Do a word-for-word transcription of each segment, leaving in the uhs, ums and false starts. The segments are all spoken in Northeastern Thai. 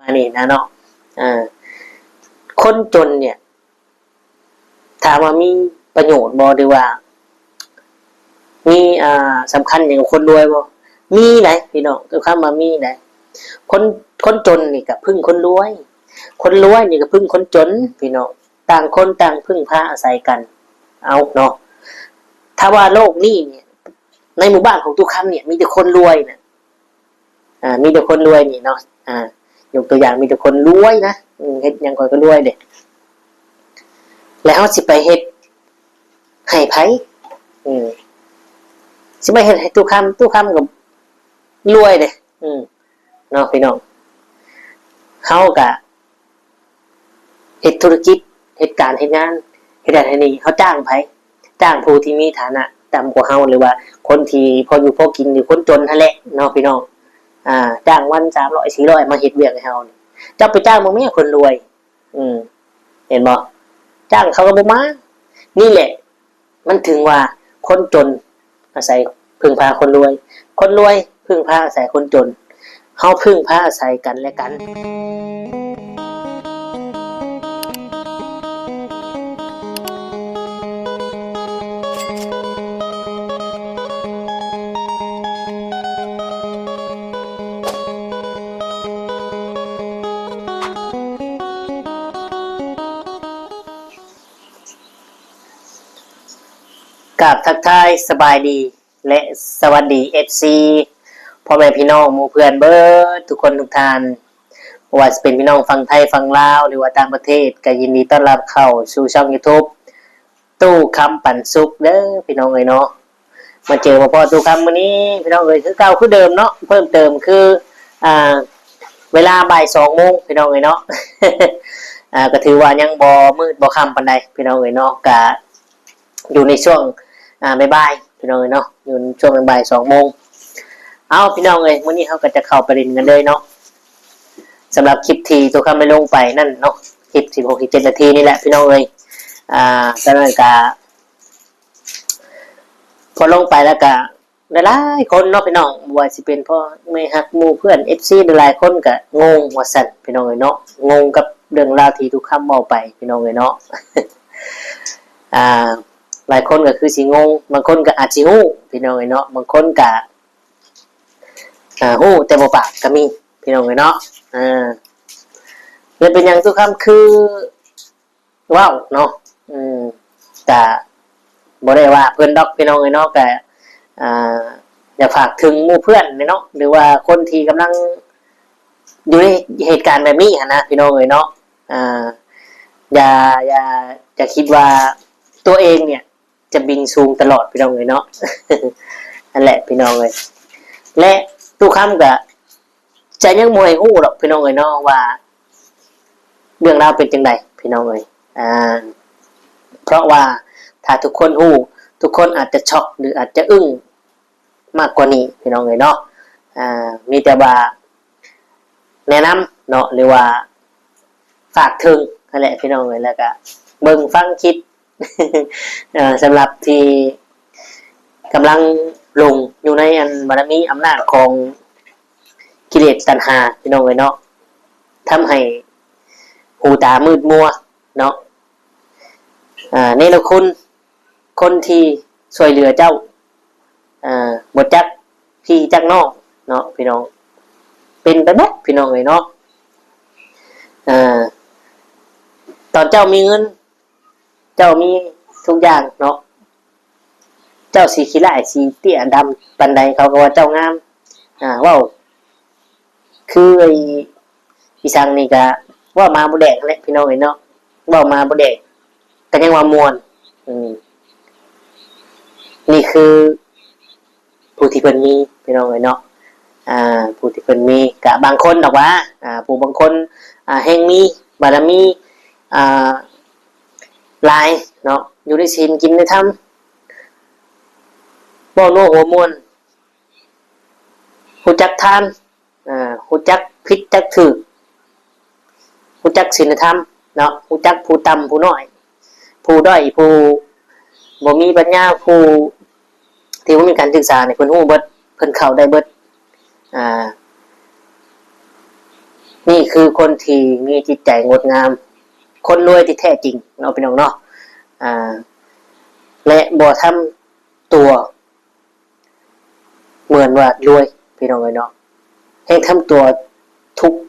อันนี้นะเนาะ อ่า คนจนเนี่ย ถามว่ามีประโยชน์บ่ หรือว่า มี อ่า สำคัญอย่างกับคนรวยบ่ มีได๋พี่น้อง คือคำว่ามีได๋ คน คนจนนี่ก็พึ่งคนรวย คนรวยนี่ก็พึ่งคนจน พี่น้อง ต่างคนต่างพึ่งพาอาศัยกัน เอาเนาะ ถ้าว่าโลกนี้เนี่ย ในหมู่บ้านของตู้คำเนี่ย มีแต่คนรวยนะ อ่า มีแต่คนรวยนี่เนาะ อ่า ยกตัวอย่างมีแต่คนรวยนะ อืม เฮ็ดหยังข้อยก็รวยเด้ แล้วเฮาสิไปเฮ็ดให้ไผ อืม สิมาเฮ็ดให้ตู้คำ ตู้คำก็รวยเด้ อืม เนาะพี่น้อง เฮาก็ เฮ็ดธุรกิจ เฮ็ดการเฮ็ดงาน เฮ็ดนั่นเฮ็ดนี่ เฮาจ้างไผ จ้างผู้ที่มีฐานะต่ำกว่าเฮา หรือว่าคนที่พออยู่พอกิน หรือคนจนหั้นแหละเนาะพี่น้อง อ่า จ้างวันสามร้อยสี่ร้อยมาเฮ็ดเวียกให้เฮานี่ เจ้าไปจ้างบ่แม่นคนรวย อืม เห็นบ่ จ้างเขาก็บ่มา นี่แหละ มันถึงว่าคนจนอาศัยพึ่งพาคนรวย คนรวยพึ่งพาอาศัยคนจน เฮาพึ่งพาอาศัยกันและกัน กราบทักทายสบายดี และสวัสดี เอฟซี พ่อแม่พี่น้องหมู่เพื่อนเบิดทุกคนทุกท่าน บ่ว่าสิเป็นพี่น้องฝั่งไทยฝั่งลาว หรือว่าต่างประเทศ ก็ยินดีต้อนรับเข้าสู่ช่องยูทูบ ตู้คำปันสุขเด้อพี่น้องเอ้ยเนาะ มาเจอมาพ้อตู้คำมื้อนี้ พี่น้องเอ้ย คือเก่าคือเดิมเนาะ เพิ่มเติมคือ อ่า เวลาบ่ายสองโมง พี่น้องเอ้ยเนาะ อ่า ก็ถือว่ายังบ่มืดบ่ค่ำปานใด พี่น้องเอ้ยเนาะ ก็ อยู่ในช่วง อ่า บ่ายๆ พี่น้องเอ้ยเนาะ อยู่ในช่วงบ่ายสองโมง เอาพี่น้องเอ้ย มื้อนี้เฮาก็จะเข้าประเด็นกันเลยเนาะ สำหรับคลิปที่ตู้คำได้ลงไปนั่นเนาะ คลิปสิบหก สิบเจ็ดนาทีนี่แหละพี่น้องเอ้ย อ่า ตอนนั้นก็ พอลงไปแล้วก็ หลายๆ คนเนาะพี่น้อง บ่ว่าสิเป็นพ่อแม่ฮักหมู่เพื่อน เอฟซี หลายๆ คนก็งงว่าซั่นพี่น้องเอ้ยเนาะ งงกับเรื่องราวที่ตู้คำเว้าไปพี่น้องเอ้ยเนาะ อ่า หลายคนก็คือสิงง บางคนก็อาจสิฮู้พี่น้องเอ้ยเนาะ บางคนก็ อ่า ฮู้แต่บ่ปากก็มีพี่น้องเอ้ยเนาะ อ่า แล้วเป็นหยังตู้คำคือ เว้าเนาะ อืม กะบ่ได้ว่าเพิ่นดอกพี่น้องเอ้ยเนาะ กะ อ่า อยากฝากถึงหมู่เพื่อนเนาะ หรือว่าคนที่กำลังอยู่ในเหตุการณ์แบบนี้หั้นนะพี่น้องเอ้ยเนาะ อ่า อย่า อย่า อย่าคิดว่าตัวเองเนี่ย จะบินสูงตลอดพี่น้องเอ้ยเนาะ นั่นแหละพี่น้องเอ้ย และตู้คำกะ จะยังบ่ให้ฮู้ดอกพี่น้องเอ้ยเนาะ ว่าเรื่องราวเป็นจั่งใดพี่น้องเอ้ย อ่า เพราะว่าถ้าทุกคนฮู้ ทุกคนอาจจะช็อก หรืออาจจะอึ้งมากกว่านี้พี่น้องเอ้ยเนาะ อ่า มีแต่ว่าแนะนำเนาะ หรือว่าฝากถึงนั่นแหละพี่น้องเอ้ย แล้วก็เบิ่งฟังคิด เอ่อ สำหรับที่กำลังหลงอยู่ในอันบารมีอำนาจของกิเลสตัณหาพี่น้องเอ้ยเนาะ ทำให้หูตามืดมัวเนาะ อ่า เนรคุณคนที่ช่วยเหลือเจ้า อ่า บ่จักพี่จักน้องเนาะพี่น้อง เป็นไปเบิดพี่น้องเอ้ยเนาะ อ่า ตอนเจ้ามีเงิน เจ้ามีทุกอย่างเนาะ เจ้าสิขี้ร้ายสิเตี้ยดำปานใดเขาก็ว่าเจ้างาม อ่า เว้า คือไอ้อีสังนี่ก็เว้าหมาบ่แดกนั่นแหละพี่น้องเอ้ยเนาะ เว้าหมาบ่แดกก็ยังว่าม่วน อืม นี่คือผู้ที่เพิ่นมีพี่น้องเอ้ยเนาะ อ่า ผู้ที่เพิ่นมี ก็บางคนดอกว่า อ่า ผู้บางคน อ่า แฮ่งมีบารมี อ่า หลายเนาะ อยู่ในศีลกินในธรรม เว้านัวหัวม่วน ฮู้จักทาน อ่า ฮู้จักผิดจักถูก ฮู้จักศีลธรรมเนาะ ฮู้จักผู้ต่ำผู้น้อย ผู้ด้อย ผู้บ่มีปัญญา ผู้ที่บ่มีการศึกษานี่เพิ่นฮู้เบิด เพิ่นเข้าได้เบิด อ่า นี่คือคนที่มีจิตใจงดงาม คนรวยที่แท้จริงเนาะพี่น้องเนาะ อ่า และบ่ทำตัว เหมือนว่ารวย พี่น้องเอ้ยเนาะ แฮ่งทำตัวทุกข์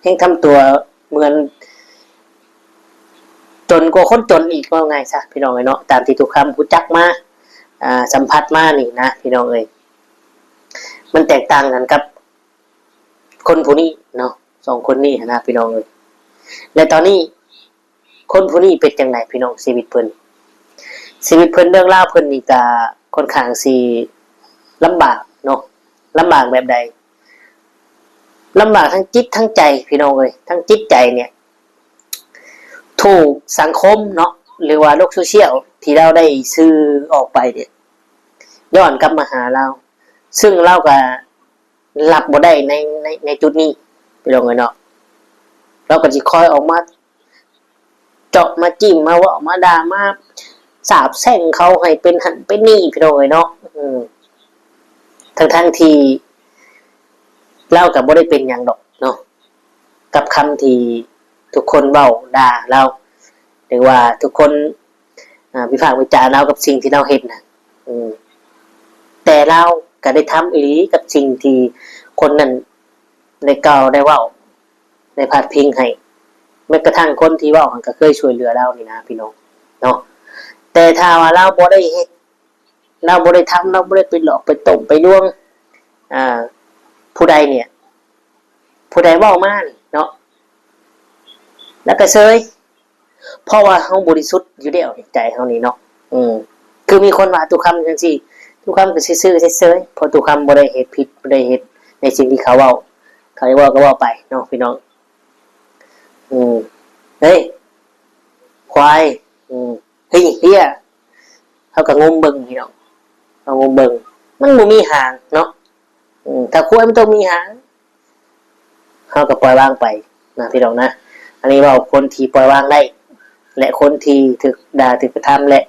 แฮ่งทำตัวเหมือน จนกว่าคนจนอีก ว่าง่ายซะพี่น้องเอ้ยเนาะ ตามที่ตุกคำฮู้จักมา อ่า สัมผัสมานี่นะพี่น้องเอ้ย มันแตกต่างกันกับ คนผู้นี้เนาะ สองคนนี้หั้นนะพี่น้องเอ้ย และตอนนี้ คนผู้นี้เป็นจั่งใดพี่น้อง ชีวิตเพิ่น ชีวิตเพิ่น เรื่องราวเพิ่นนี่ก็ค่อนข้างสิลำบากเนาะ ลำบากแบบใด ลำบากทั้งจิตทั้งใจพี่น้องเอ้ย ทั้งจิตใจเนี่ย ถูกสังคมเนาะ หรือว่าโลกโซเชียลที่ลาวได้สื่อออกไปเนี่ย ย้อนกลับมาหาลาว ซึ่งลาวก็รับบ่ได้ใน ใน ในจุดนี้พี่น้องเอ้ยเนาะ ลาวก็สิคอยออกมาเจาะมาจิ้มมาเว้ามาด่ามาสาปแช่งเขาให้เป็นหั้นเป็นนี่พี่น้องเอ้ยเนาะ อืม ทั้งๆที่ลาวก็บ่ได้เป็นหยังดอกเนาะ กับคำที่ทุกคนเว้าด่าลาว หรือว่าทุกคน อ่า วิพากษ์วิจารณ์ลาวกับสิ่งที่ลาวเฮ็ดน่ะ อืม แต่ลาวก็ได้ทำอีหลีกับสิ่งที่คนนั้นได้กล่าวได้เว้า ได้พาดพิงให้ แม้กระทั่งคนที่เว้าหั้นก็เคยช่วยเหลือลาวนี่นะพี่น้องเนาะ แต่ถ้าว่าลาวบ่ได้เฮ็ด ลาวบ่ได้ทำ ลาวบ่ได้ไปหลอกไปต้มไปลวง อ่า ผู้ใดเนี่ย ผู้ใดเว้ามานี่เนาะ แล้วก็เซย เพราะว่าเฮาบริสุทธิ์อยู่แล้วใจเฮานี่เนาะ อืม คือมีคนว่าตุกคำจั่งซี้ ตุกคำก็ซื่อๆเซยๆ เพราะตุกคำบ่ได้เฮ็ดผิด บ่ได้เฮ็ดในสิ่งที่เขาเว้า เขาจะเว้าก็เว้าไปเนาะพี่น้อง อืม เฮ้ย ควาย อืม เฮ้ย เฮีย เขาก็งมเบิ่งพี่น้อง เขางมเบิ่ง มันบ่มีหางเนาะ อืม ถ้าควายมันต้องมีหาง เขาก็ปล่อยวางไปนะพี่น้องนะ อันนี้เว้าคนที่ปล่อยวางได้ และคนที่ถูกด่าถูกกระทำ และ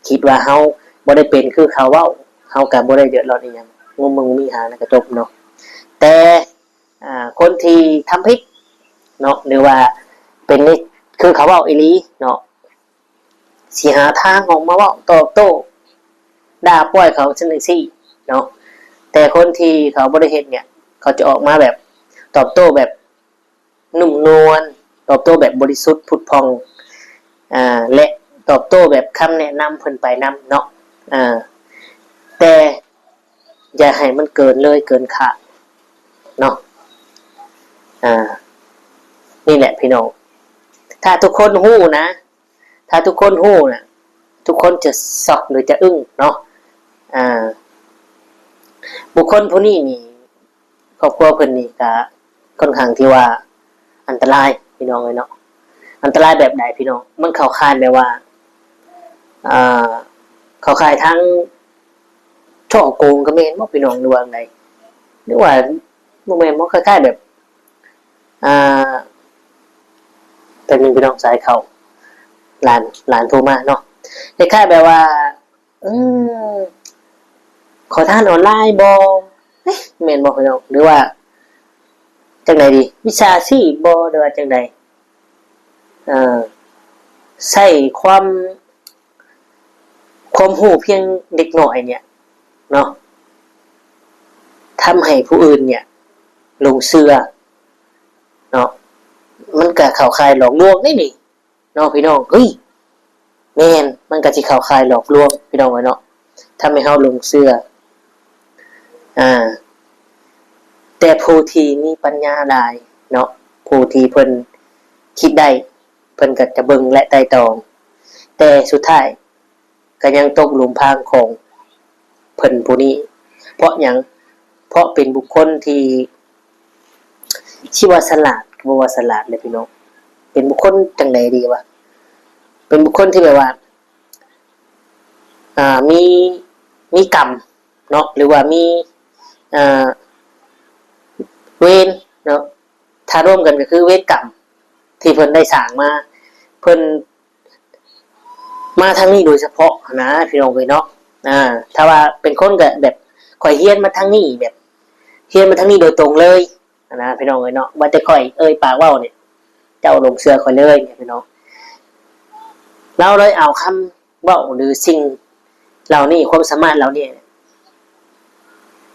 คิดว่าเฮาบ่ได้เป็นคือเขาเว้า เฮาก็บ่ได้เดือดร้อนอีหยัง งมเบิ่งบ่มีหางนั่นก็จบเนาะ แต่ อ่า คนที่ทำผิดเนาะ หรือว่าเป็นนี่คือเขาเว้าอีหลีเนาะ สิหาทางออกมาเว้าตอบโต้ ด่าป้อยเขาจั่งซี้เนาะ แต่คนที่เขาบ่ได้เฮ็ดเนี่ย เขาจะออกมาแบบตอบโต้แบบนุ่มนวล ตอบโต้แบบบริสุทธิ์ผุดผ่อง อ่า และตอบโต้แบบคำแนะนำเพิ่นไปนำเนาะ อ่า แต่อย่าให้มันเกินเลยเกินคาดเนาะ อ่า นี่แหละพี่น้อง ถ้าทุกคนฮู้นะ ถ้าทุกคนฮู้น่ะ ทุกคนจะช็อกหรือจะอึ้งเนาะ อ่า บุคคลผู้นี้นี่ ครอบครัวเพิ่นนี่ก็ค่อนข้างที่ว่าอันตรายพี่น้องเอ้ยเนาะ อันตรายแบบใดพี่น้อง มันเข้าข่ายแบบว่า อ่า เข้าข่ายทั้งฉ้อโกงก็แม่นบ่พี่น้อง หรือว่าจั่งใด หรือว่าบ่แม่นบ่ คล้ายๆแบบ อ่า แป๊บนึงพี่น้อง สายเข้า หลาน หลานโทรมาเนาะ คล้ายๆแบบว่า อืม ขอทานออนไลน์บ่ เอ๊ะ แม่นบ่พี่น้อง หรือว่าจั่งใดดี มิจฉาชีพบ่ หรือว่าจั่งใด เอ่อ ใช้ความ ความรู้เพียงเล็กน้อยเนี่ยเนาะ ทำให้ผู้อื่นเนี่ยหลงเชื่อเนาะ มันก็เข้าข่ายหลอกลวงเด้นี่เนาะพี่น้อง เฮ้ย แม่น มันก็สิเข้าข่ายหลอกลวงพี่น้องเอ้ยเนาะ ทำให้เฮาหลงเชื่อ อ่า แต่ผู้ที่มีปัญญาหลายเนาะ ผู้ที่เพิ่นคิดได้ เพิ่นก็จะเบิ่งและไตร่ตรอง แต่สุดท้ายก็ยังตกหลุมพรางของเพิ่นผู้นี้ เพราะหยัง เพราะเป็นบุคคลที่ สิว่าฉลาดก็บ่ว่าฉลาดเลยพี่น้อง เป็นบุคคลจั่งใดดีวะ เป็นบุคคลที่แบบว่า อ่า มี มีกรรมเนาะ หรือว่ามี อ่า เวรเนาะ ถ้ารวมกันก็คือเวรกรรมที่เพิ่นได้สร้างมา เพิ่นมาทางนี้โดยเฉพาะหั้นนะพี่น้องเอ้ยเนาะ อ่า ถ้าว่าเป็นคนก็แบบ ข้อยเรียนมาทางนี้แบบ เรียนมาทางนี้โดยตรงเลย นะพี่น้องเอ้ยเนาะ ว่าแต่ข่อยเอ่ยปากเว้าเนี่ย เจ้าหลงเชื่อข่อยเลยเนี่ยพี่น้อง เราเลยเอาคำเว้าหรือสิ่งเหล่านี้ ความสามารถเหล่านี้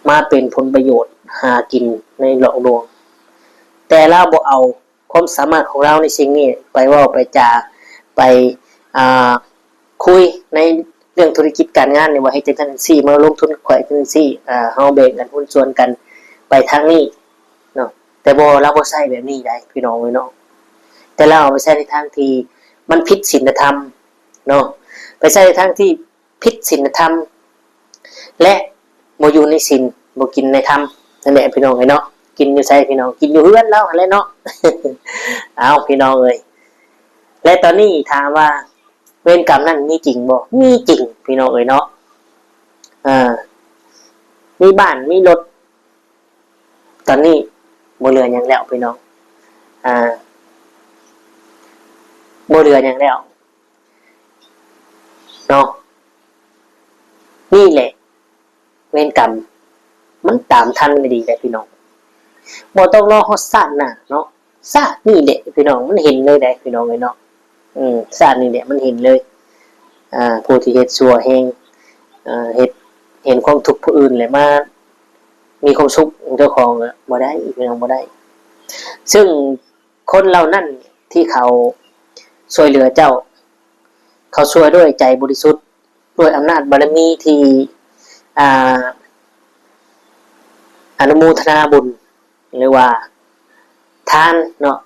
มาเป็นผลประโยชน์หากินในหลอกลวง แต่เราบ่เอาความสามารถของเราในสิ่งนี้ไปเว้าไปจาไป อ่า คุยในเรื่องธุรกิจการงานนี่ ว่าเฮ็ดจังซั่นจังซี่ มาลงทุนข่อยจังซี่ อ่า เฮาแบ่งกันหุ้นส่วนกันไปทางนี้เนาะ แต่บ่ เราบ่ใช้แบบนี้ได้พี่น้องเอ้ยเนาะ แต่เราเอาไปใช้ในทางที่มันผิดศีลธรรมเนาะ ไปใช้ในทางที่ผิดศีลธรรม และบ่อยู่ในศีล บ่กินในธรรมนั่นแหละพี่น้องเอ้ยเนาะ กินอยู่ไสพี่น้อง กินอยู่เฮือนเราหั่นแหละเนาะ เอาพี่น้องเอ้ย และตอนนี้ถามว่าเวรกรรมนั่นมีจริงบ่ มีจริงพี่น้องเอ้ยเนาะ อ่า มีบ้านมีรถ ตอนนี้บ่เหลือหยังแล้วพี่น้อง อ่า บ่เหลือหยังแล้วเนาะ นี่แหละเวรกรรม มันตามทันกันดีเลยพี่น้อง บ่ต้องรอฮอดชาติหน้าเนาะ ชาตินี่แหละพี่น้อง มันเห็นเลยได้พี่น้องเอ้ยเนาะ อืม ชาตินี่แหละมันเห็นเลย อ่า ผู้ที่เฮ็ดชั่วแฮง อ่า เฮ็ด เห็นความทุกข์ผู้อื่นแหละมา มีความสุขของเจ้าของอะ บ่ได้พี่น้อง บ่ได้ ซึ่งคนเหล่านั้นที่เขาช่วยเหลือเจ้า เขาช่วยด้วยใจบริสุทธิ์ ด้วยอำนาจบารมีที่ อ่า อนุโมทนาบุญ หรือว่าทานเนาะ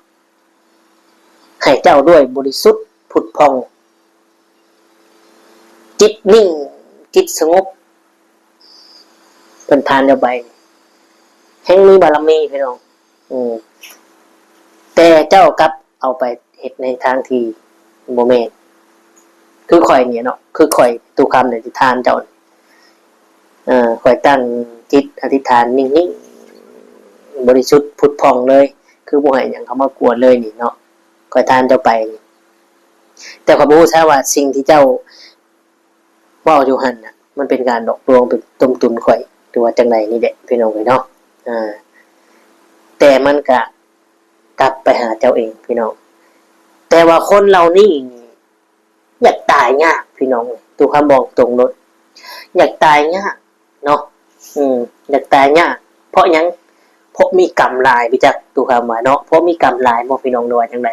ให้เจ้าด้วยบริสุทธิ์ผุดผ่อง จิตนิ่ง จิตสงบ เพิ่นทานเจ้าไป แฮงมีบารมีพี่น้อง อืม แต่เจ้ากลับเอาไปเฮ็ดในทางที่บ่แม่น คือข่อยเนี่ยเนาะ คือข่อย ตุคำเนี่ย ที่ทานเจ้า เอ่อ ข่อยตั้งจิตอธิษฐานนิ่งๆ บริสุทธิ์ผุดผ่องเลย คือบ่ให้หยังเข้ามากวนเลยนี่เนาะ ข่อยทานเจ้าไปนี่ แต่ข่อยบ่ฮู้ซะว่าสิ่งที่เจ้าเว้าอยู่หั่นน่ะ มันเป็นการหลอกลวง เป็นต้มตุ๋นข่อย หรือว่าจั่งใดนี่แหละพี่น้องเอ้ยเนาะ อ่า แต่มันกะกลับไปหาเจ้าเองพี่น้อง แต่ว่าคนเหล่านี้นี่ อยากตายยากพี่น้องเอ้ย ตุคำบอกตรงโลด อยากตายยากเนาะ อืม อยากตายยาก เพราะหยัง เพราะมีกรรมหลาย พี่จัก ตุคำว่าเนาะ เพราะมีกรรมหลายบ่พี่น้อง หรือว่าจั่งใด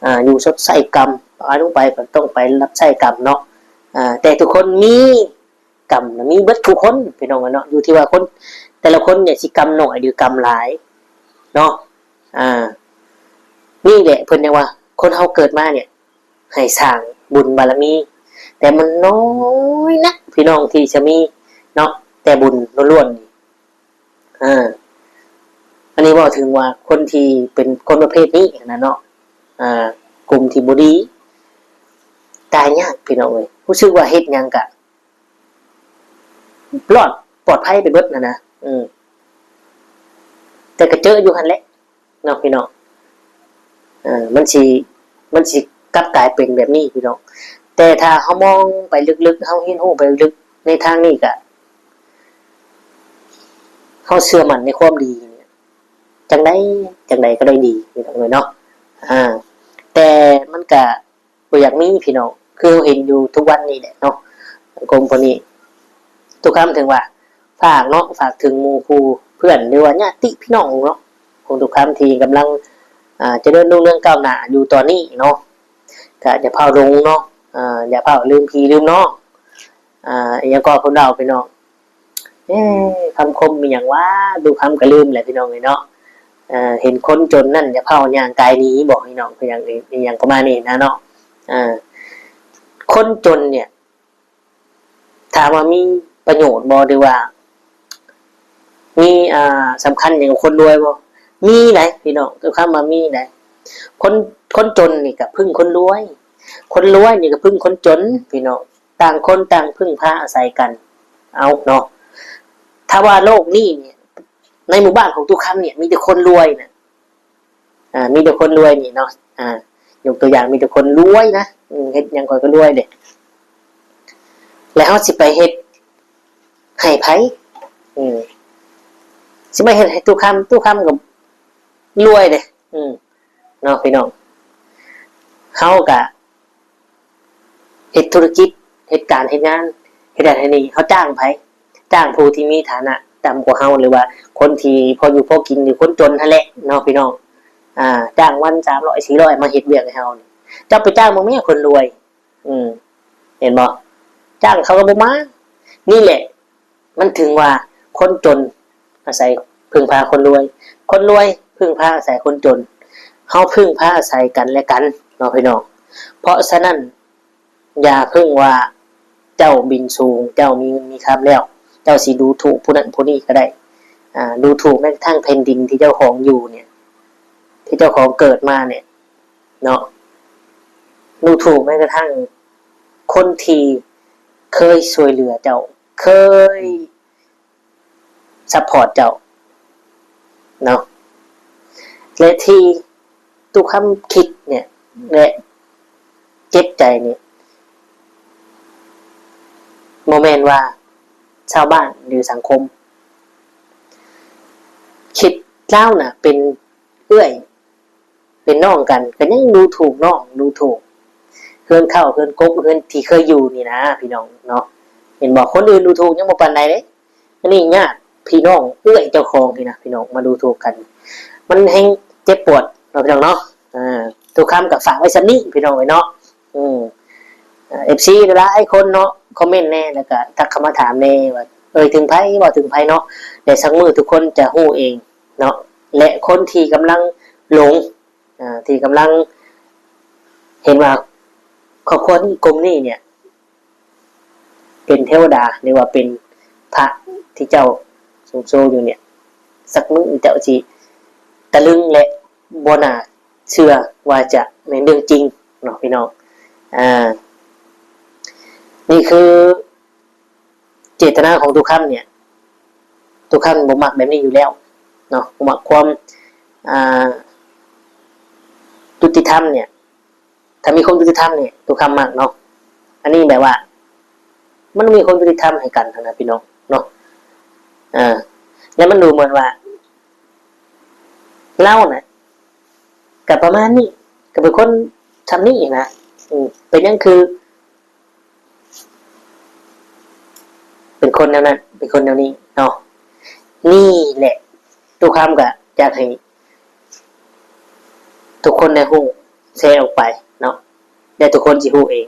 อ่า อยู่ชดใช้กรรม ตายลงไปก็ต้องไปรับใช้กรรมเนาะ อ่า แต่ทุกคนมีกรรมนะ มีเบิดทุกคนพี่น้องเอ้ยเนาะ อยู่ที่ว่าคน แต่ละคนเนี่ยสิกรรมน้อยหรือกรรมหลายเนาะ อ่า นี่แหละเพิ่นยังว่า คนเฮาเกิดมาเนี่ย ให้สร้างบุญบารมี แต่มันน้อยนักพี่น้องที่จะมีเนาะ แต่บุญล้วนๆนี่ อ่า อันนี้เว้าถึงว่าคนที่เป็นคนประเภทนี้นะเนาะ อ่า กลุ่มที่บ่ดี ตายยากพี่น้องเอ้ย รู้สึกว่าเฮ็ดหยังกะ รอดปลอดภัยไปเบิดนะนะ อืม แต่กะเจออยู่หั่นแหละเนาะพี่น้อง เอ่อ มันสิ มันสิกลับกลายเป็นแบบนี้พี่น้อง แต่ถ้าเฮามองไปลึกๆ เฮาเรียนรู้ไปลึกในทางนี้กะ เฮาเชื่อมั่นในความดีเนี่ย จั่งใด จั่งใดก็ได้ดีพี่น้องเอ้ยเนาะ อ่า แต่มันกะ บ่อยากมีพี่น้อง คือเฮาเห็นอยู่ทุกวันนี้แหละเนาะ สังคมพวกนี้ ตุคำถึงว่า ฝากเนาะ ฝากถึงหมู่คู่เพื่อน หรือว่าญาติพี่น้องเนาะ ของตุคำที่กำลัง อ่า เจริญรุ่งเรืองก้าวหน้าอยู่ตอนนี้เนาะ กะอย่าพาลงเนาะ อ่า อย่าพาลืมพี่ลืมน้อง อ่า อิหยังก็คนเราพี่น้อง เอ๊ะ คำคมมีหยังวะ ตุคำก็ลืมแหละพี่น้องเอ้ยเนาะ เอ่อ เห็นคนจนนั่นอย่าพาย่างกายหนี บอกพี่น้อง คือหยัง อิหยังประมาณนี้นะเนาะ อ่า คนจนเนี่ย ถามว่ามีประโยชน์บ่ หรือว่า มี อ่า สำคัญอย่างกับคนรวยบ่ มีได๋พี่น้อง คือคำว่ามีได๋ คน คนจนนี่ก็พึ่งคนรวย คนรวยนี่ก็พึ่งคนจนพี่น้อง ต่างคนต่างพึ่งพาอาศัยกัน เอาเนาะ ถ้าว่าโลกนี้เนี่ย ในหมู่บ้านของตุคำเนี่ย มีแต่คนรวยนะ อ่า มีแต่คนรวยนี่เนาะ อ่า ยกตัวอย่างมีแต่คนรวยนะ อืม เฮ็ดหยังข้อยก็รวยเด้ แล้วเฮาสิไปเฮ็ดให้ไผ อืม สิมาเฮ็ดให้ตุคำ ตุคำก็ รวยเด้ อืม เนาะพี่น้อง เฮากะเฮ็ดธุรกิจ เฮ็ดการเฮ็ดงาน เฮ็ดนั่นเฮ็ดนี่ เฮาจ้างไผ จ้างผู้ที่มีฐานะต่ำกว่าเฮา หรือว่าคนที่พออยู่พอกิน หรือคนจนหั้นแหละเนาะพี่น้อง อ่า จ้างวันสามร้อยสี่ร้อยมาเฮ็ดเวียกให้เฮา เจ้าไปจ้างเบิ่งแม่คนรวย อืม เห็นบ่ จ้างเขาก็บ่มา นี่แหละ มันถึงว่าคนจนอาศัยพึ่งพาคนรวย คนรวยพึ่งพาอาศัยคนจน เฮาพึ่งพาอาศัยกันและกันเนาะพี่น้อง เพราะฉะนั้น อย่าเพิ่งว่าเจ้าบินสูง เจ้ามีเงินมีคำแล้ว เจ้าสิดูถูกผู้นั้นผู้นี้ก็ได้ อ่า ดูถูกแม้กระทั่งแผ่นดินที่เจ้าของอยู่เนี่ย ที่เจ้าของเกิดมาเนี่ย เนาะ ดูถูกแม้กระทั่งคนที่เคยช่วยเหลือเจ้า เคยซัพพอร์ตเจ้า เนาะ และที่ตู้คำคิดเนี่ย และเจ็บใจเนี่ย บ่แม่นว่าชาวบ้านหรือสังคม คิดลาวน่ะเป็นเอื้อย เป็นน้องกัน ก็ยังดูถูกน้อง ดูถูก เฮือนเก่า เฮือนกก เฮือนที่เคยอยู่นี่นะพี่น้องเนาะ เห็นบ่ คนอื่นดูถูกยังบ่ปานใดเด้ อันนี้ญาติพี่น้องเอื้อยเจ้าของนี่นะพี่น้อง มาดูถูกกัน มันแฮงเจ็บปวดเนาะพี่น้องเนาะ อ่า ตู้คำก็ฝากไว้ส่ำนี้พี่น้องเอ้ยเนาะ อืม อ่า เอฟซี หลายคนเนาะ คอมเมนต์แหน่ แล้วก็ทักเข้ามาถามแหน่ว่า เอ่ยถึงไผ เว้าถึงไผเนาะ แต่สักมื้อทุกคนจะฮู้เองเนาะ และคนที่กำลังหลง อ่า ที่กำลังเห็นว่าครอบครัวนี้ กลุ่มนี้เนี่ย เป็นเทวดา หรือว่าเป็นพระที่เจ้าทรงโชว์อยู่เนี่ย สักมื้อเจ้าสิตะลึงและบ่น่าเชื่อว่าจะแม่นเรื่องจริงเนาะพี่น้อง อ่า นี่คือเจตนาของตู้คำเนี่ย ตู้คำบ่มักแบบนี้อยู่แล้วเนาะ บ่มักความ อ่า ยุติธรรมเนี่ย ถ้ามีความยุติธรรมเนี่ย ตู้คำมักเนาะ อันนี้แบบว่า มันมีความยุติธรรมให้กันหั้นนะพี่น้องเนาะ อ่า แล้วมันดูเหมือนว่า ลาวน่ะ ก็ประมาณนี้ ก็เป็นคนส่ำนี้นะ อืม เป็นหยังคือ เป็นคนแนวนั้น เป็นคนแนวนี้เนาะ นี่แหละ ตู้คำก็อยากให้ ทุกคนได้ฮู้ แชร์ออกไปเนาะ และทุกคนสิฮู้เอง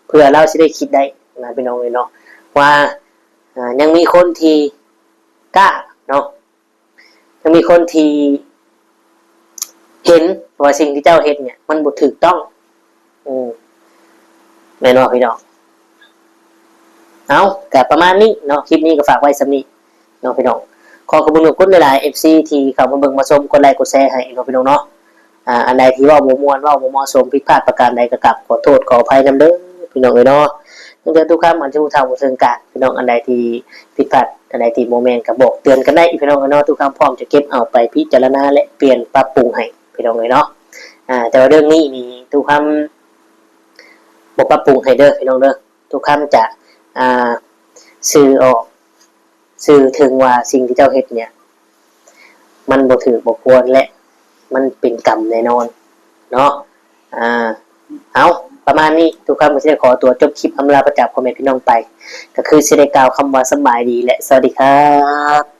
เพื่อลาวสิได้คิดได้นะพี่น้องเอ้ยเนาะ ว่า อ่า ยังมีคนที่กล้าเนาะ ยังมีคนที่เห็นว่าสิ่งที่เจ้าเฮ็ดเนี่ย มันบ่ถูกต้อง อืม แม่นบ่พี่น้อง เอา ก็ประมาณนี้เนาะ คลิปนี้ก็ฝากไว้ส่ำนี้เนาะพี่น้อง ขอขอบคุณทุกคนหลายๆ เอฟซี ที่เข้ามาเบิ่งมาชม กดไลค์กดแชร์ให้เนาะพี่น้องเนาะ อ่า อันใดที่เว้าบ่ม่วน เว้าบ่เหมาะสม ผิดพลาดประการใดก็กราบขอโทษขออภัยนำเด้อพี่น้องเอ้ยเนาะ ตั้งแต่ตู้คำอาจจะฮู้เท่าบ่ถึงการ พี่น้อง อันใดที่ผิดพลาด อันใดที่บ่แม่นก็บอกเตือนกันได้พี่น้องเอ้ยเนาะ ตู้คำพร้อมจะเก็บเอาไปพิจารณาและเปลี่ยนปรับปรุงให้พี่น้องเอ้ยเนาะ อ่า แต่ว่าเรื่องนี้นี่ตู้คำบ่ปรับปรุงให้เด้อพี่น้องเด้อ ตู้คำจะ อ่า สื่อออก สื่อถึงว่าสิ่งที่เจ้าเฮ็ดเนี่ย มันบ่ถูกบ่ควรและมันเป็นกรรมแน่นอนเนาะ อ่า เอา ประมาณนี้ ตู้คำก็สิได้ขอตัวจบคลิปอำลาพระจากพ่อแม่พี่น้องไป ก็คือสิได้กล่าวคำว่าสำบายดีและสวัสดีครับ